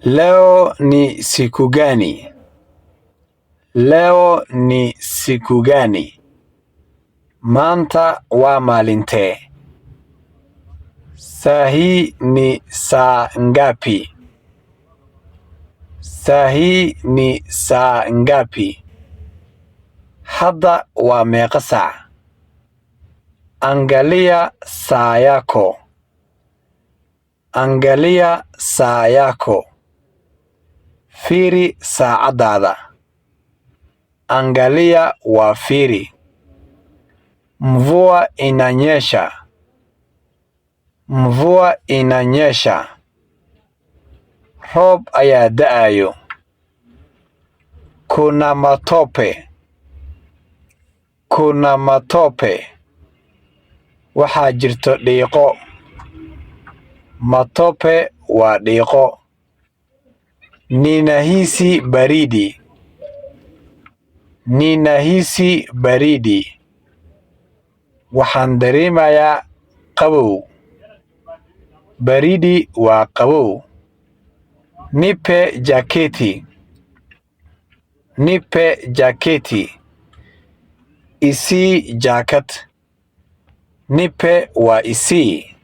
Leo ni siku gani? Leo ni siku gani? Maanta waa maalintee? Saa hii ni saa ngapi? Saa hii ni saa ngapi? Hadda waa meeqa saac? Angalia saa yako. Angalia saa yako. Fiiri saacadaada. Angalia waa fiiri. Mvua inanyesha. Mvua inanyesha. Roob ayaa da'ayo. Kuna matope. Kuna matope. Waxaa jirto dhiiqo. Matope waa dhiiqo. Ninahisi baridi. Ninahisi baridi. Waxaan dareemayaa qabow. Baridi waa qabow. Nipe jaketi. Nipe jaketi. I sii jaakad. Nipe waa i sii.